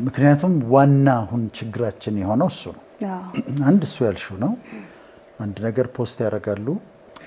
ምክንያቱም ዋና አሁን ችግራችን የሆነው እሱ ነው። አንድ እሱ ያልሽው ነው። አንድ ነገር post ያደርጋሉ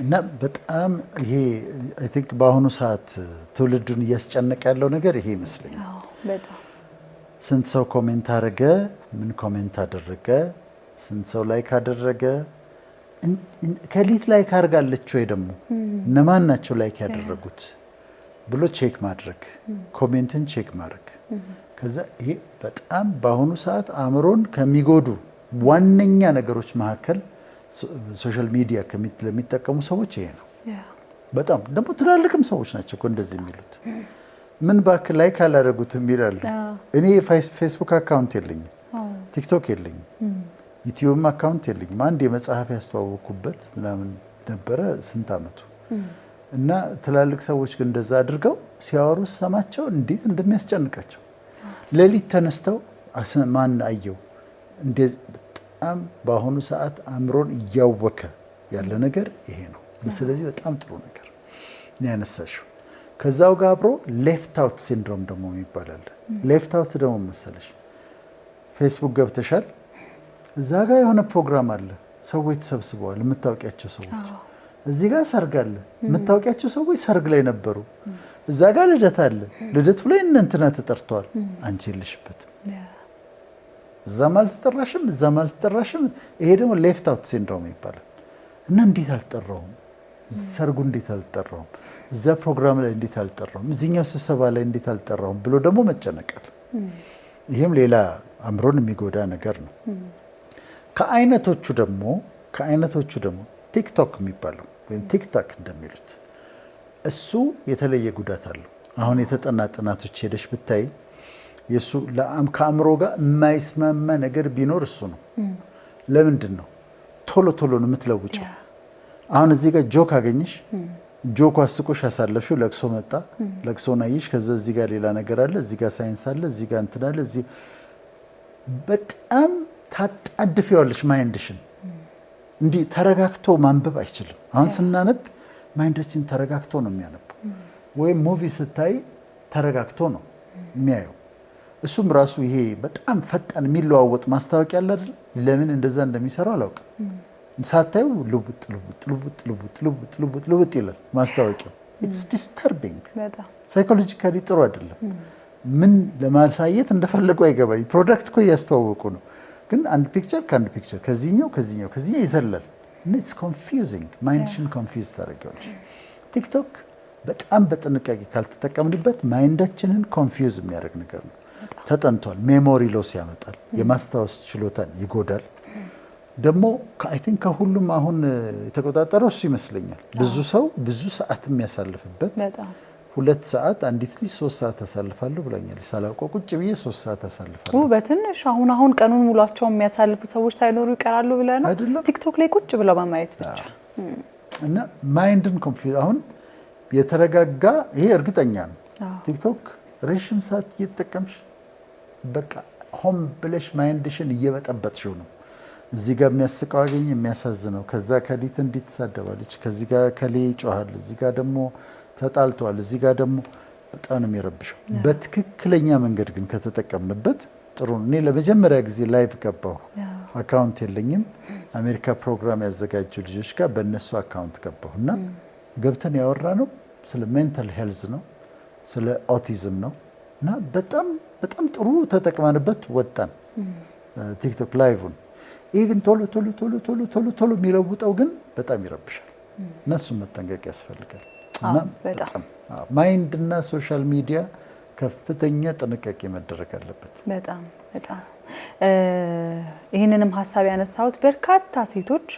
እና በጣም ይሄ I think በአሁኑ ሰዓት ትውልዱን እያስጨነቀ ያለው ነገር ይሄ ይመስለኛል። ስንት ሰው comment አደረገ፣ ምን comment አደረገ፣ ስንት ሰው like አደረገ፣ ከሊት like አድርጋለች ወይ ደግሞ እነማን ናቸው like ያደረጉት ብሎ check ማድረግ፣ comment ን check ማድረግ። ከዛ ይሄ በጣም በአሁኑ ሰዓት አእምሮን ከሚጎዱ ዋነኛ ነገሮች መካከል social media ለሚጠቀሙ ሰዎች ይሄ ነው። በጣም ደግሞ ትላልቅም ሰዎች ናቸው እኮ እንደዚህ የሚሉት። ምን ባክ like አላደረጉትም ይላሉ። እኔ ፌስቡክ account የለኝም፣ ቲክቶክ የለኝም፣ ዩቲዩብም account የለኝም። አንድ የመጽሐፍ ያስተዋወቅኩበት ምናምን ነበረ ስንት ዓመቱ። እና ትላልቅ ሰዎች ግን እንደዛ አድርገው ሲያወሩ ሰማቸው እንዴት እንደሚያስጨንቃቸው። ሌሊት ተነስተው ማን አየው። በጣም በአሁኑ ሰዓት አእምሮን እያወከ ያለ ነገር ይሄ ነው። ስለዚህ በጣም ጥሩ ነገር ነው ያነሳሽው። ከዛው ጋር አብሮ left out syndrome ደግሞ የሚባል አለ። Left out ደግሞ መሰለሽ ፌስቡክ ገብተሻል፣ እዛ ጋር የሆነ ፕሮግራም አለ፣ ሰዎች ተሰብስበዋል፣ የምታውቂያቸው ሰዎች። እዚህ ጋር ሰርግ አለ፣ የምታውቂያቸው ሰዎች ሰርግ ላይ ነበሩ። እዛ ጋር ልደት አለ፣ ልደቱ ላይ እነ እንትና ተጠርተዋል፣ አንቺ የለሽበትም። እዛም አልተጠራሽም፣ እዛም አልተጠራሽም። ይሄ ደግሞ left out syndrome ይባላል። እና እንዴት አልጠራሁም፣ ሰርጉ እንዴት አልጠራሁም፣ እዛ ፕሮግራም ላይ እንዴት አልጠራሁም፣ እዚህኛው ስብሰባ ላይ እንዴት አልጠራሁም ብሎ ደግሞ መጨነቃል። ይሄም ሌላ አእምሮን የሚጎዳ ነገር ነው። ከአይነቶቹ ደግሞ ቲክቶክ የሚባለው ወይም ቲክታክ እንደሚሉት እሱ የተለየ ጉዳት አለው። አሁን የተጠና ጥናቶች ሄደሽ ብታይ የእሱ ከአእምሮ ጋር የማይስማማ ነገር ቢኖር እሱ ነው። ለምንድን ነው? ቶሎ ቶሎ ነው የምትለውጨው። አሁን እዚህ ጋር joke አገኘሽ፣ joke አስቆሽ አሳለፍሽው፣ ለቅሶ መጣ፣ ለቅሶን አየሽ። ከዛ እዚህ ጋር ሌላ ነገር አለ፣ እዚህ ጋር ሳይንስ አለ፣ እዚህ ጋር እንትን አለ፣ እዚህ በጣም ታጣድፊዋለሽ mind ሽን። እንዲህ ተረጋግቶ ማንበብ አይችልም። አሁን ስናነብ mind ኣችን ተረጋግቶ ነው የሚያነበው። ወይም movie ስታይ ተረጋግቶ ነው የሚያየው። እሱም ራሱ ይሄ በጣም ፈጣን የሚለዋወጥ ማስታወቂያ አለ አይደል? ለምን እንደዛ እንደሚሰራው አላውቅም። ሳታዩ ልውጥ ልውጥ ልውጥ ልውጥ ልውጥ ልውጥ ልውጥ ይላል ማስታወቂያው። It's disturbing፣ psychologically ጥሩ አይደለም። ምን ለማሳየት እንደፈለጉ አይገባኝ። Product እኮ እያስተዋወቁ ነው፣ ግን አንድ picture ከአንድ picture ከዚህኛው ከዚህኛው ከዚህኛው ይዘላል። እና it's confusing፣ mind ሽን confuse ታደርጊዋለሽ። ቲክቶክ በጣም በጥንቃቄ ካልተጠቀምንበት mind ኣችንን confuse የሚያደርግ ነገር ነው። ተጠንቷል። Memory loss ያመጣል፣ የማስታወስ ችሎታን ይጎዳል። ደግሞ I think ከሁሉም አሁን የተቆጣጠረው እሱ ይመስለኛል። ብዙ ሰው ብዙ ሰዓት የሚያሳልፍበት፣ 2 ሰዓት፣ አንዲት ልጅ 3 ሰዓት አሳልፋለሁ ብላኛለች። ሳላውቀው ቁጭ ብዬ 3 ሰዓት አሳልፋለሁ። በትንሽ አሁን አሁን ቀኑን ሙሏቸውን የሚያሳልፉ ሰዎች ሳይኖሩ ይቀራሉ ብለህ ነው? አይደለም? ቲክቶክ ላይ ቁጭ ብለው በማየት ብቻ። እና mind ን confuse፣ አሁን የተረጋጋ ይሄ እርግጠኛ ነው። ቲክቶክ ረዥም ሰዓት እየተጠቀምሽ በቃ ሆን ብለሽ mind ሽን እየበጠበጥሽው ነው። እዚህ ጋር የሚያስቀው አገኘ የሚያሳዝነው፣ ከዛ ከሊት እንዲህ ትሳደባለች፣ ከዚህ ጋር ከሌ ይጮሃል፣ እዚህ ጋር ደግሞ ተጣልተዋል፣ እዚህ ጋር ደግሞ በጣም ነው የሚረብሸው። በትክክለኛ መንገድ ግን ከተጠቀምንበት ጥሩ ነው። እኔ ለመጀመሪያ ጊዜ live ገባሁ። Account የለኝም። አሜሪካ ፕሮግራም ያዘጋጁ ልጆች ጋር በእነሱ account ገባሁ እና ገብተን ያወራነው ስለ mental health ነው፣ ስለ ኦቲዝም ነው እና በጣም በጣም ጥሩ ተጠቅመንበት ወጣን ቲክቶክ live ን። ይህ ግን ቶሎ ቶሎ ቶሎ ቶሎ ቶሎ ቶሎ የሚለውጠው ግን በጣም ይረብሻል። እና እሱን መጠንቀቅ ያስፈልጋል። እና በጣም mind እና social media ከፍተኛ ጥንቃቄ መደረግ አለበት። በጣም በጣም ይህንንም ሀሳብ ያነሳሁት በርካታ ሴቶች፣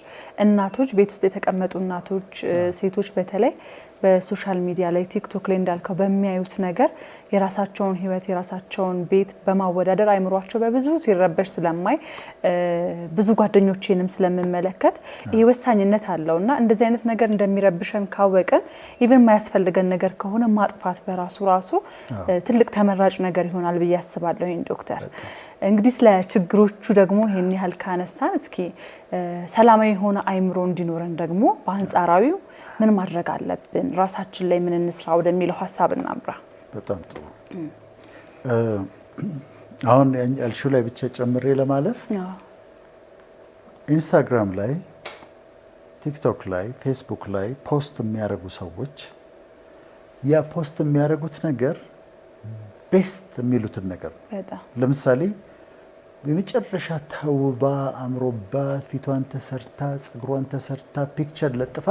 እናቶች፣ ቤት ውስጥ የተቀመጡ እናቶች፣ ሴቶች በተለይ በ social media ላይ ቲክቶክ ላይ እንዳልከው በሚያዩት ነገር የራሳቸውን ሕይወት የራሳቸውን ቤት በማወዳደር አይምሯቸው በብዙ ሲረበሽ ስለማይ፣ ብዙ ጓደኞቼንም ስለምመለከት ይሄ ወሳኝነት አለው። እና እንደዚህ አይነት ነገር እንደሚረብሸን ካወቅን even የማያስፈልገን ነገር ከሆነ ማጥፋት በራሱ ራሱ ትልቅ ተመራጭ ነገር ይሆናል ብዬ አስባለሁ። ዶክተር፣ እንግዲህ ስለ ችግሮቹ ደግሞ ይሄን ያህል ካነሳን እስኪ ሰላማዊ የሆነ አይምሮ እንዲኖረን ደግሞ በአንጻራዊው ምን ማድረግ አለብን፣ ራሳችን ላይ ምን እንስራ ወደሚለው ሀሳብ እናምራ። በጣም ጥሩ። አሁን ያልሽው ላይ ብቻ ጨምሬ ለማለፍ፣ ኢንስታግራም ላይ፣ ቲክቶክ ላይ፣ ፌስቡክ ላይ post የሚያደርጉ ሰዎች ያ post የሚያደርጉት ነገር best የሚሉትን ነገር ነው። ለምሳሌ የመጨረሻ ተውባ፣ አምሮባት፣ ፊቷን ተሰርታ፣ ፀጉሯን ተሰርታ picture ለጥፋ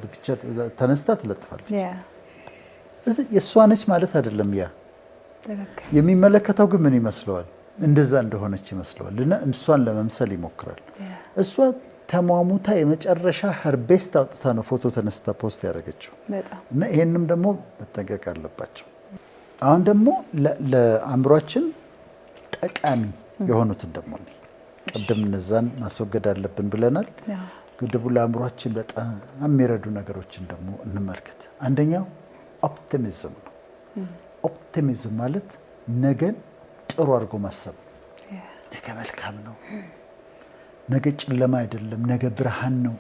picture ተነስታ ትለጥፋለች። የእሷ ነች ማለት አይደለም። ያ የሚመለከተው ግን ምን ይመስለዋል? እንደዛ እንደሆነች ይመስለዋል እና እሷን ለመምሰል ይሞክራል። እሷ ተሟሙታ የመጨረሻ her best አውጥታ ነው ፎቶ ተነስታ post ያደረገችው እና ይሄንም ደግሞ መጠንቀቅ አለባቸው። አሁን ደግሞ ለአእምሯችን ጠቃሚ የሆኑትን ደግሞ ቅድም እነዛን ማስወገድ አለብን ብለናል። ግድቡ ለአእምሯችን በጣም የሚረዱ ነገሮችን ደግሞ እንመልከት። አንደኛው optimism ነው። Optimism ማለት ነገን ጥሩ አድርጎ ማሰብ ነው። ነገ መልካም ነው፣ ነገ ጨለማ አይደለም፣ ነገ ብርሃን ነው፣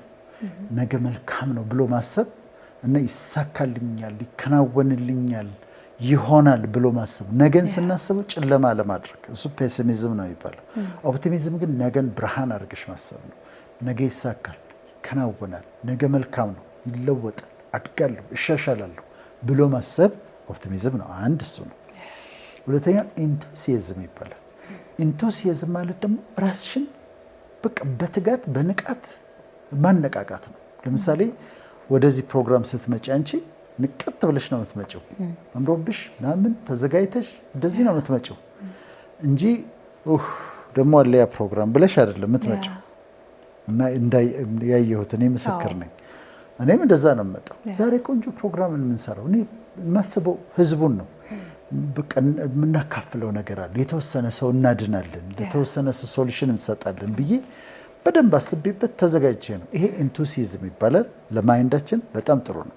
ነገ መልካም ነው ብሎ ማሰብ እና ይሳካልኛል፣ ይከናወንልኛል፣ ይሆናል ብሎ ማሰብ። ነገን ስናስበው ጨለማ አለማድረግ፣ እሱ pessimism ነው የሚባለው። Optimism ግን ነገን ብርሃን አድርገሽ ማሰብ ነው። ነገ ይሳካል፣ ይከናወናል፣ ነገ መልካም ነው፣ ይለወጣል፣ አድጋለሁ፣ እሻሻላለሁ ብሎ ማሰብ optimism ነው። አንድ እሱ ነው። ሁለተኛ enthusiasm ይባላል። Enthusiasm ማለት ደግሞ ራስሽን በቃ በትጋት በንቃት ማነቃቃት ነው። ለምሳሌ ወደዚህ ፕሮግራም ስትመጪ አንቺ ንቅት ብለሽ ነው የምትመጪው። አምሮብሽ ምናምን ተዘጋጅተሽ እንደዚህ ነው የምትመጪው እንጂ ደግሞ አለ ያ ፕሮግራም ብለሽ አይደለም የምትመጪው። እና ያየሁት እኔ ምስክር ነኝ። እኔም እንደዛ ነው የምመጣው። ዛሬ ቆንጆ ፕሮግራም የምንሰራው፣ እኔ የማስበው ህዝቡን ነው። በቃ የምናካፍለው ነገር አለ፣ የተወሰነ ሰው እናድናለን፣ ለተወሰነ ሰው solution እንሰጣለን ብዬ በደንብ አስቤበት ተዘጋጅቼ ነው። ይሄ enthusiasm ይባላል። ለ mind ኣችን በጣም ጥሩ ነው።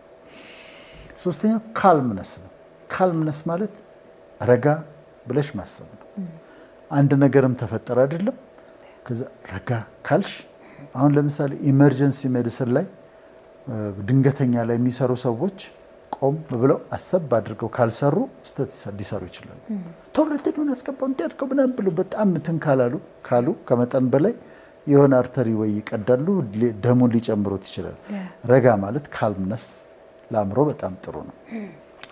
ሶስተኛው calmness ነው። Calmness ማለት ረጋ ብለሽ ማሰብ ነው። አንድ ነገርም ተፈጠረ አይደለም፣ ከዛ ረጋ ካልሽ፣ አሁን ለምሳሌ emergency medicine ላይ፣ ድንገተኛ ላይ የሚሰሩ ሰዎች ቆም ብለው አሰብ አድርገው ካልሰሩ ስህተት ሊሰሩ ይችላሉ። ቶሎ እንትኑን አስገባው፣ እንዲያድርገው ምናምን ብሎ በጣም እንትን ካላሉ ካሉ ከመጠን በላይ የሆነ artery ወይ ይቀዳሉ፣ ደሙን ሊጨምሩት ይችላል። ረጋ ማለት calmness ለአእምሮ በጣም ጥሩ ነው፣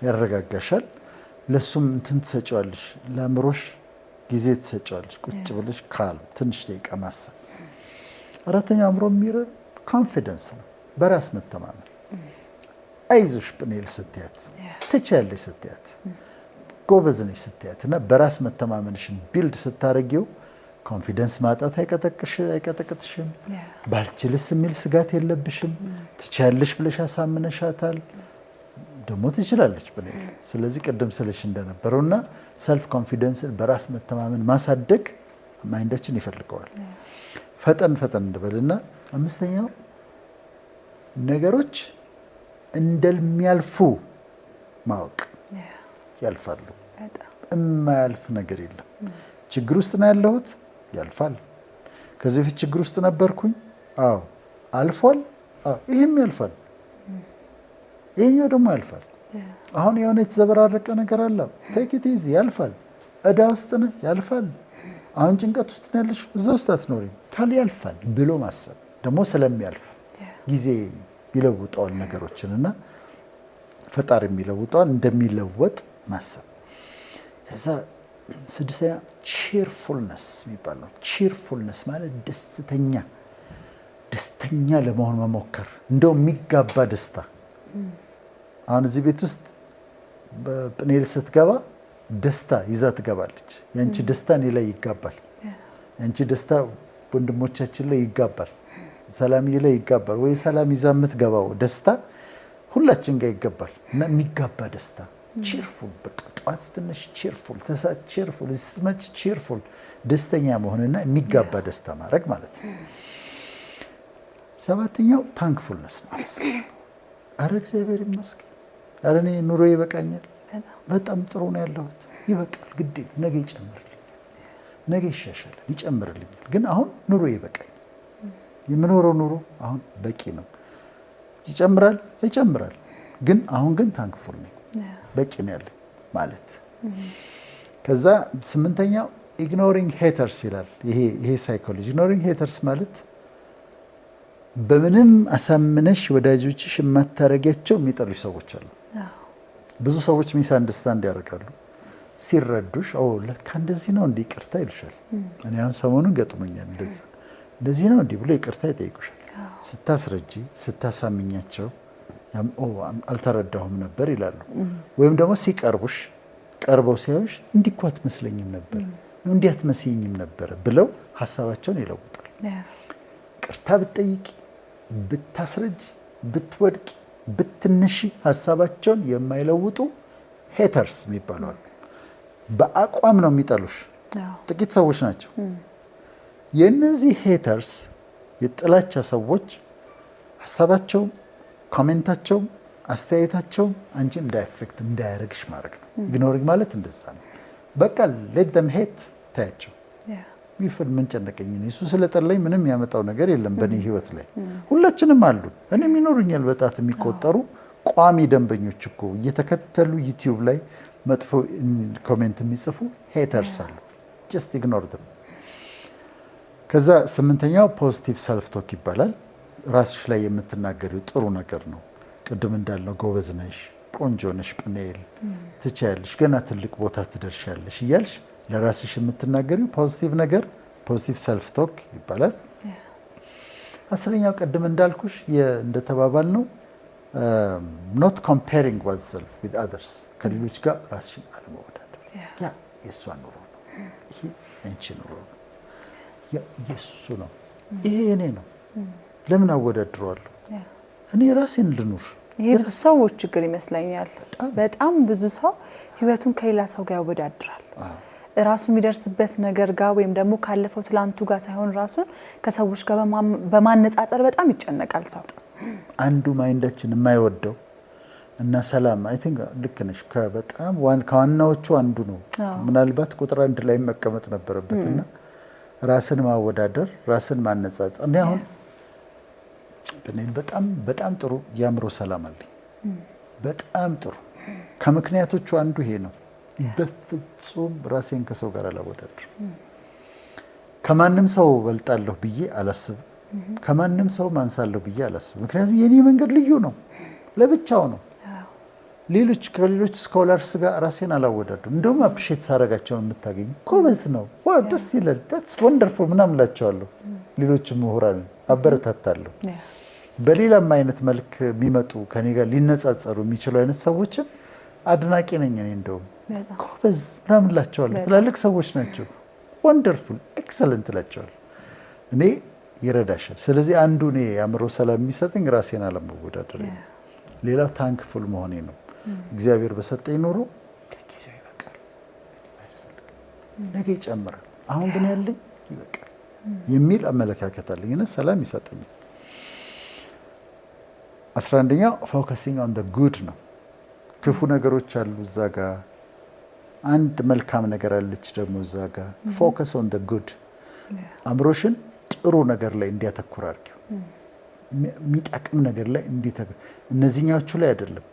ያረጋጋሻል። ለሱም እንትን ትሰጪዋለሽ፣ ለአእምሮሽ ጊዜ ትሰጪዋለሽ። ቁጭ ብለሽ calm ትንሽ ደቂቃ ማሰብ። አራተኛው አእምሮ የሚረዳ confidence ነው፣ በራስ መተማመን። አይዞሽ ጵኔል ስትያት፣ ትችያለሽ ስትያት፣ ጎበዝ ነሽ ስትያት እና በራስ መተማመንሽን build ስታደርጊው confidence ማጣት አይቀጠቅጥሽም። ባልችልስ የሚል ስጋት የለብሽም። ትችያለሽ ብለሽ አሳምነሻታል። ደግሞ ትችላለች ጵኔል። ስለዚህ ቅድም ስልሽ እንደነበረው እና self confidence ን በራስ መተማመን ማሳደግ mind ኣችን ይፈልገዋል። ፈጠን ፈጠን እንበልና አምስተኛው ነገሮች እንደሚያልፉ ማወቅ። ያልፋሉ። የማያልፍ ነገር የለም። ችግር ውስጥ ነው ያለሁት፣ ያልፋል። ከዚህ በፊት ችግር ውስጥ ነበርኩኝ፣ አዎ አልፏል። አዎ ይሄም ያልፋል፣ ይሄኛው ደግሞ ያልፋል። አሁን የሆነ የተዘበራረቀ ነገር አለ፣ take it easy፣ ያልፋል። እዳ ውስጥ ነህ፣ ያልፋል። አሁን ጭንቀት ውስጥ ነው ያለሽ፣ እዛ ውስጥ አትኖሪም፣ ታል ያልፋል ብሎ ማሰብ ደግሞ ስለሚያልፍ ጊዜ ይለውጠዋል ነገሮችን እና ፈጣሪ የሚለውጠዋል፣ እንደሚለወጥ ማሰብ። ከዛ ስድስተኛ cheerfulness የሚባል ነው። Cheerfulness ማለት ደስተኛ ደስተኛ ለመሆን መሞከር፣ እንደው የሚጋባ ደስታ። አሁን እዚህ ቤት ውስጥ ጵኔል ስትገባ ደስታ ይዛ ትገባለች። የአንቺ ደስታ እኔ ላይ ይጋባል። የአንቺ ደስታ ወንድሞቻችን ላይ ይጋባል። ሰላምዬ ላይ ይጋባል። ወይ ሰላም ይዛ የምትገባው ደስታ ሁላችን ጋር ይገባል እና የሚጋባ ደስታ cheerful፣ በቃ ጠዋት ስትነሽ cheerful፣ ተሳ cheerful፣ ስትመጪ cheerful፣ ደስተኛ መሆንና የሚጋባ ደስታ ማድረግ ማለት ነው። ሰባተኛው thankfulness ነው። አረ እግዚአብሔር ይመስገን፣ አረ እኔ ኑሮ ይበቃኛል፣ በጣም ጥሩ ነው ያለሁት፣ ይበቃል፣ ግድ ነገ ይጨምርልኛል፣ ነገ ይሻሻላል፣ ይጨምርልኛል፣ ግን አሁን ኑሮ ይበቃኛል፣ የምኖረው ኑሮ አሁን በቂ ነው። ይጨምራል ይጨምራል፣ ግን አሁን ግን thankful ነኝ፣ በቂ ነው ያለኝ ማለት። ከዛ ስምንተኛው ignoring haters ይላል። ይሄ psychology ignoring haters ማለት በምንም አሳምነሽ ወዳጆችሽ የማታረጊያቸው የሚጠሉሽ ሰዎች አሉ። ብዙ ሰዎች misunderstand ያደርጋሉ። ሲረዱሽ ለካ እንደዚህ ነው እንዲህ ይቅርታ ይሉሻል። እኔ አሁን ሰሞኑን ገጥሞኛል። እንደዛ እንደዚህ ነው እንዲህ ብሎ ይቅርታ ይጠይቁሻል። ስታስረጂ ስታሳምኛቸው አልተረዳሁም ነበር ይላሉ። ወይም ደግሞ ሲቀርቡሽ ቀርበው ሲያዩሽ እንዲህ እኮ አትመስለኝም ነበር፣ እንዲህ አትመስይኝም ነበር ብለው ሀሳባቸውን ይለውጣሉ። ይቅርታ ብትጠይቂ፣ ብታስረጂ፣ ብትወድቂ፣ ብትነሺ ሀሳባቸውን የማይለውጡ haters የሚባሉ አሉ። በአቋም ነው የሚጠሉሽ። ጥቂት ሰዎች ናቸው። የእነዚህ haters የጥላቻ ሰዎች ሀሳባቸውም comment ኣቸውም አስተያየታቸውም አንቺን እንዳይ affect እንዳያደርግሽ ማድረግ ነው። Ignoring ማለት እንደዛ ነው። በቃ let them hate፣ ታያቸው ይፍል ምን ጨነቀኝ እኔ፣ እሱ ስለጠላኝ ምንም ያመጣው ነገር የለም በእኔ ህይወት ላይ። ሁላችንም አሉ። እኔም ይኖሩኛል በጣት የሚቆጠሩ ቋሚ ደንበኞች እኮ እየተከተሉ YouTube ላይ መጥፎ comment የሚጽፉ haters አሉ። Just ignore them። ከዛ ስምንተኛው positive self talk ይባላል። ራስሽ ላይ የምትናገሪው ጥሩ ነገር ነው። ቅድም እንዳልነው ጎበዝ ነሽ፣ ቆንጆ ነሽ፣ ጵንኤል ትችያለሽ፣ ገና ትልቅ ቦታ ትደርሻለሽ እያልሽ ለራስሽ የምትናገሪው positive ነገር positive self talk ይባላል። 10ኛው ቅድም እንዳልኩሽ እንደተባባልነው not comparing oneself with others፣ ከሌሎች ጋር ራስሽን አለማወዳደር። ያ የእሷ ኑሮ ነው፣ ይሄ የአንቺ ኑሮ ነው፣ ያ የእሱ ነው፣ ይሄ የኔ ነው። ለምን አወዳድረዋለሁ? እኔ ራሴን ልኑር። ይሄ ብዙ ሰዎች ችግር ይመስለኛል። በጣም ብዙ ሰው ህይወቱን ከሌላ ሰው ጋር ያወዳድራል። ራሱ የሚደርስበት ነገር ጋር ወይም ደግሞ ካለፈው ትላንቱ ጋር ሳይሆን ራሱን ከሰዎች ጋር በማነጻጸር በጣም ይጨነቃል ሰው። አንዱ mind ኣችን የማይወደው እና ሰላም I think ልክ ነሽ። በጣም ከዋናዎቹ አንዱ ነው። ምናልባት ቁጥር አንድ ላይ መቀመጥ ነበረበት እና ራስን ማወዳደር፣ ራስን ማነጻጸር። እኔ አሁን በጣም በጣም ጥሩ የአእምሮ ሰላም አለኝ። በጣም ጥሩ፣ ከምክንያቶቹ አንዱ ይሄ ነው። በፍጹም ራሴን ከሰው ጋር አላወዳድርም። ከማንም ሰው በልጣለሁ ብዬ አላስብም። ከማንም ሰው ማንሳለሁ ብዬ አላስብም። ምክንያቱም የኔ መንገድ ልዩ ነው፣ ለብቻው ነው። ሌሎች ከሌሎች scholars ጋር ራሴን አላወዳድርም። እንደውም appreciate ሳረጋቸው ነው የምታገኝ። ጎበዝ ነው፣ wow ደስ ይላል፣ that's wonderful ምናምን እላቸዋለሁ። ሌሎች ምሁራንን አበረታታለሁ። በሌላም አይነት መልክ የሚመጡ ከኔ ጋር ሊነጻጸሩ የሚችሉ አይነት ሰዎችን አድናቂ ነኝ እኔ። እንደውም ጎበዝ ምናምን እላቸዋለሁ። ትላልቅ ሰዎች ናቸው። Wonderful, excellent እላቸዋለሁ። እኔ ይረዳሻል። ስለዚህ አንዱ እኔ የአእምሮ ሰላም የሚሰጠኝ ራሴን አለመወዳደር ነው። ሌላው thankful መሆኔ ነው። እግዚአብሔር በሰጠኝ ኑሮ ለጊዜው ይበቃል፣ አያስፈልግም፣ ነገ ይጨምራል፣ አሁን ግን ያለኝ ይበቃል የሚል አመለካከት አለኝ እና ሰላም ይሰጠኛል። 11ኛው focusing on good ነው። ክፉ ነገሮች አሉ እዛ ጋ፣ አንድ መልካም ነገር አለች ደግሞ እዛ ጋ። Focus on good፣ አእምሮሽን ጥሩ ነገር ላይ እንዲያተኩር አድርጊው። የሚጠቅም ነገር ላይ እንዲተኩር፣ እነዚህኛዎቹ ላይ አይደለም።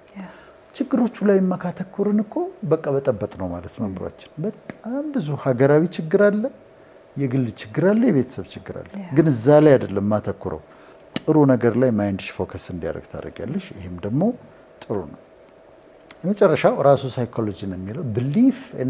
ችግሮቹ ላይ ካተኮርን እኮ በቃ በጠበጥ ነው ማለት ነው አእምሯችን። በጣም ብዙ ሀገራዊ ችግር አለ፣ የግል ችግር አለ፣ የቤተሰብ ችግር አለ። ግን እዛ ላይ አይደለም ማተኩረው፣ ጥሩ ነገር ላይ mind ሽ focus እንዲያደርግ ታደርጊያለሽ። ይህም ደግሞ ጥሩ ነው። የመጨረሻው ራሱ psychology ነው የሚለው belief